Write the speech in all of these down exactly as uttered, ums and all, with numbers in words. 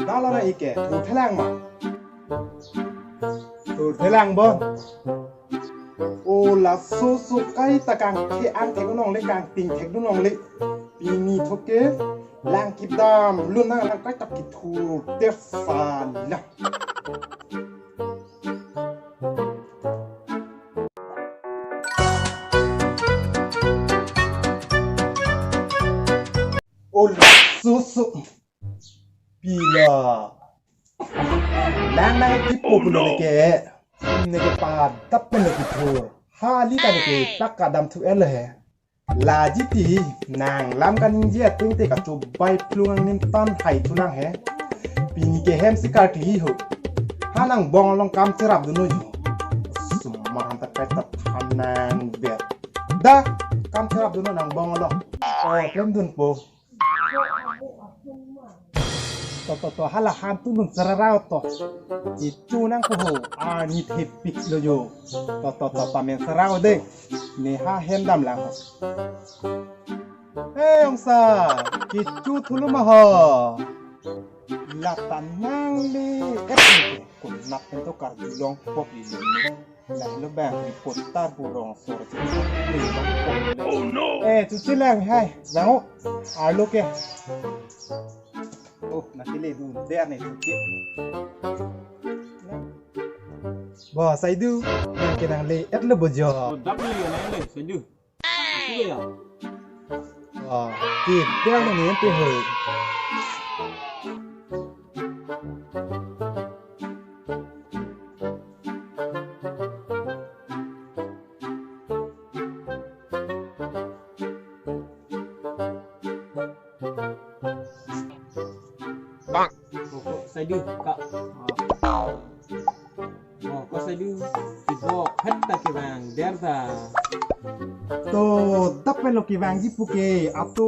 Dala na ike, thurthelang ma. Thurthelang bon. O laso so kaita kangthe-ang thekdun longle, kangting thekdun longle. Pini thoke langkip damlun nang lang kaita kethur tesa la. O laso so. Pila. Lang nangkipu pulo neke. Neke padap pen neke thur. Hali ta neke tak kadam thu el he. Laji ti nanglam kaningje ateng te kachobai phlung angnim tan hai thulang he. Pini ke hem si karkli ho. Ha nangbong along kam cherapdunnon ho. Sumar han ta kaita than nang ber. Da kam cherapdunnon nangbong along. O, klemdunpo. To, to, to, hala han tunun serarau to. Ichu nangpo ho, arni thepik lo jo. To, to, to, pamen serarau de. Ne ha hem damlang ho. Eh, ongsa, kichu thulu ma ho. Lata nangli, eh, kunat pen to karjulong pok ini. Lahelo bang reporter pu rong sor si. Oh no! Eh, chuchi lang hai. Bang o. Arlo ke. Oh, nakile du. Dia ni chuchi. Bo, Saidu. Nang kenang le et lo bo jo. Oh, dap le ya, nang le, Saidu. Chuchi ya. Oh, ti dia ni ente ho. Ko, ko, Saidu, ka. Oh, ko Saidu, kibok phet ta kevang der ta. To, dap pen lo kevangji puke, ato,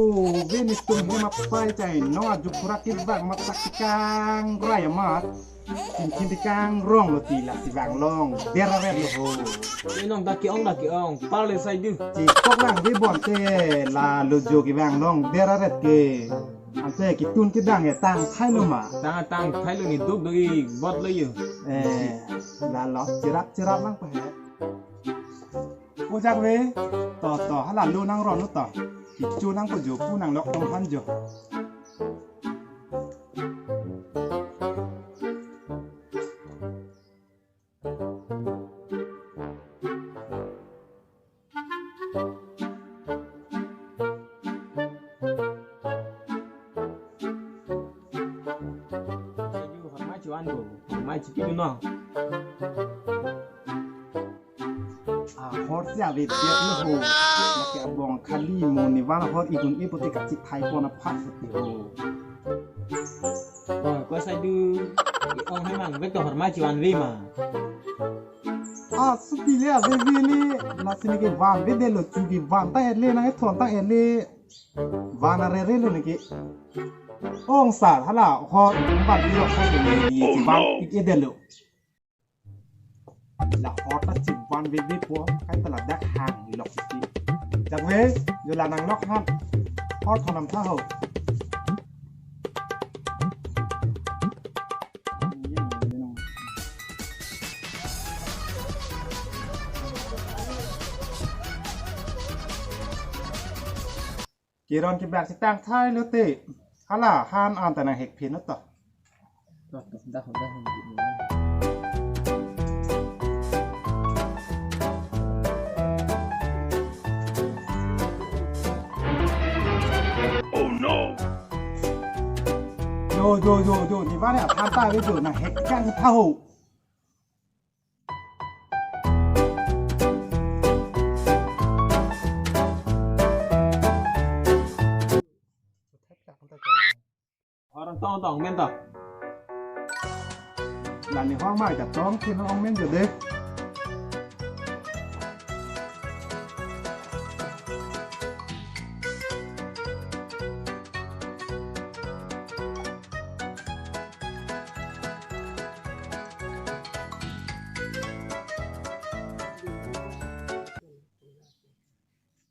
ve netum hem apai chai, no ajuk pura kevang mat tak kang rai amat. Chin chin ti kang rong lo ti la si vang long. Der aret lo ho. Inong ta ke-ong ta ke-ong. Parle Saidu. Chikok lang ve bon te la lo jo kevang long. Der aret ke. Ante kitun kedang ya tang thai lo ma. Tang tang thai lo ni duk duk i bot lo yo. Eh, la lo cherap cherap lang pa he. Ojak ve. To to hala lo nang ron lo to. Kichu nang ko jo pu nang lok tong han jo. Saidu, hormai chuan do, hormai chiki do no. Ahor si ave det lo ho. Lake abong khali mo ni van ahor idun e pote kachithai pon aphan seti ho. Oh, ko Saidu, i-ong hemang vek to hormai chuan ve ma. Ah, suti le ave ve le, lasi neke van ve det lo chuki van ta et le nang ethon ta et le. Van arere lo neke. Ongsa, hala, hor, van ti lo hor ni ni van ik e det lo. La hor ta chivan veve po, kaita ladak hang lok si. Jak ve, jo la nang lok han. Hor thonam tha ho. Keron kebak si tang thai lo te. Hala han an ta nang hek phin lo to. Oh no! Jo, jo, jo, jo, ni van ya than ta ve jo, nang hek kang tha ho. Orang tong tong men tong. Lani hor mai ta tong thin ong men jo de.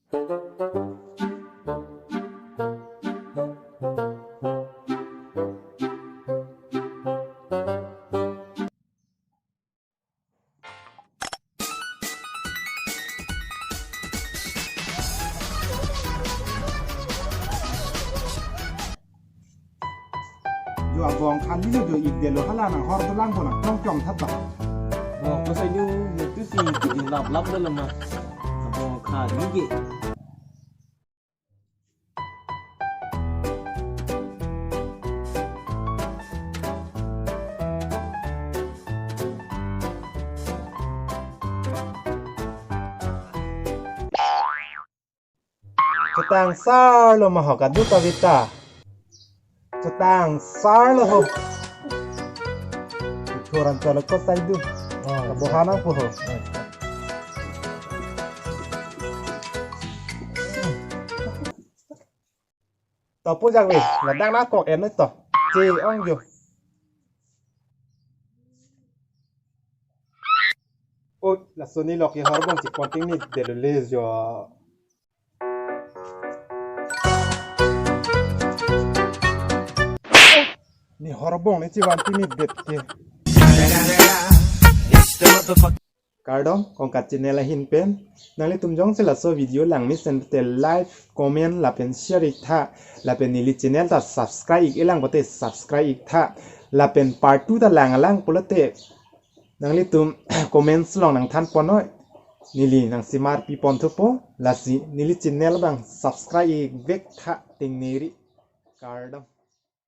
Jo abong khan ni jo ik delo hala nang hor dolang bo nang tong tong that ba. Bo ko sai du tu si di lap lap dolo ma. Abong khan ni ke. Chetangsarlo ma ho kadu kavita. Chetangsarlo ho. Thuran chalok ko sai du. Oh. Kabohana po ho. To pu jak ve, ladak na kok en to. Che ong jo. Oi, laso ni lok ke horbong chepon ting ni delo le jo. Ni horbong ni chevan ting ni det ke. Kardom, Kongkat channel ahin pen. Nanglitum jongsi laso video langmesen te like, comment, lapen share ik tha. Lapen neli channel ta subscribe ik-e lang pote subscribe ik tha. Lapen part two ta lang lang pulote nanglitum comments along nangthan ponnoi. Neli nangsemar pi pon thupo. Lasi neli channel abang subscribe ik vek tha tengneri. Kardom.